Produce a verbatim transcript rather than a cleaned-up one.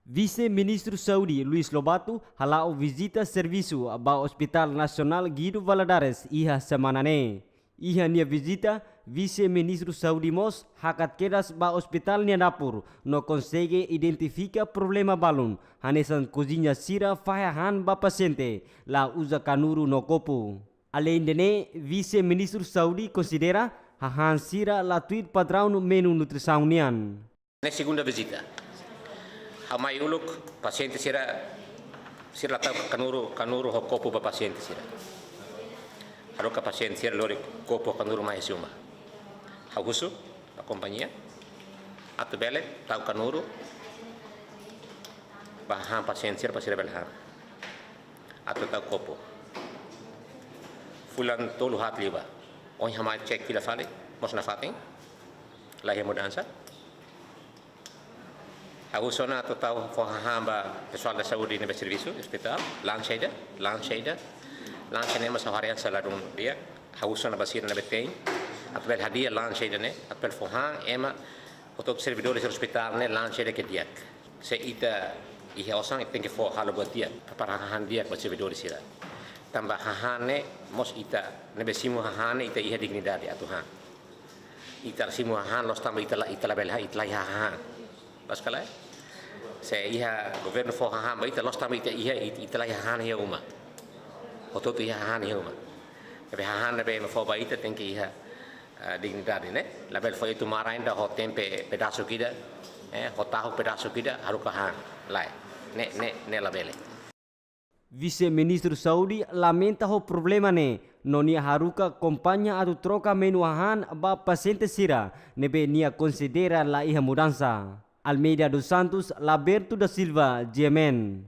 Vise-Ministru Saúde Luis Lobato hala'o vizita servisu ba Hospital Nasionál Guido Valadares iha semana ne'e. Iha nia vizita, Vise-Ministru Saúde mós hakat kedas ba ospitál nia dapur no konsege identifika problema balun, hanesan koziña sira fahe han ba pasiente la uza kanuru no kopu. Aleinde ne'e, Vise-Ministru Saúde konsidera hahán sira la tuir padraun menu nutrisaun nian. Ne'e segunda vizita. Ha'u mai uluk pasiente sira, sira la tau kanuru, kanuru ho kopu ba pasiente sira. Haruka pasiente sira lori kopu kanuru mai husi uma. Ha'u husu ba kompañia atu bele tau kanuru ba han pasiente sira, para sira bele han. Atu tau kopu. Fulan tolu haat liu ba. Ohin ha'u mai cek fila fali, mós nafatin. La iha mudansa. Ha'u husu ona atu tau fó hahán ba pesoál saúde ne'ebé servisu, ospitál, la'en saida, la'en saida. La'en saida ne'e mós ha'u haree hanesan ladún di'ak. Ha'u husu ona ba sira ne'ebé tein atu bele hadi'a la'en saida ne'e, atu bele fó han ema, hotu-hotu servidór ospitál ne'e la'en saida ke di'ak. Se ita iha osan, ita tenke fó halo buat di'ak, prepara hahán di'ak ba servidór sira. Tanba hahán ne'e mós ita, ne'ebé simu hahán ne'e ita iha dignidade atu han. Ita simu hahán loos tanba ita la, ita labele han, ita la iha hahán. Loos ka lae? Se iha governu fó hahán ba ita loos tanba ita iha, ita, ita la iha hahán iha uma. Hotu-hotu iha hahán iha uma. Tapi hahán ne'ebé ema fó ba ita tenke iha, eh, dignidade ne'e. Labele fó ita mara ida ho tempe pedasu ida, eh, ho tahuk pedasu ida, haruka han. Lae. Ne'e, ne'e, ne'e labele. Vise-Ministru Saúde lamenta ho problema ne'e, no nia haruka kompañia atu troka menu hahán ba pasiente sira ne'ebé nia konsidera la iha mudansa. Almeida dos Santos, Laberto da Silva, G M N.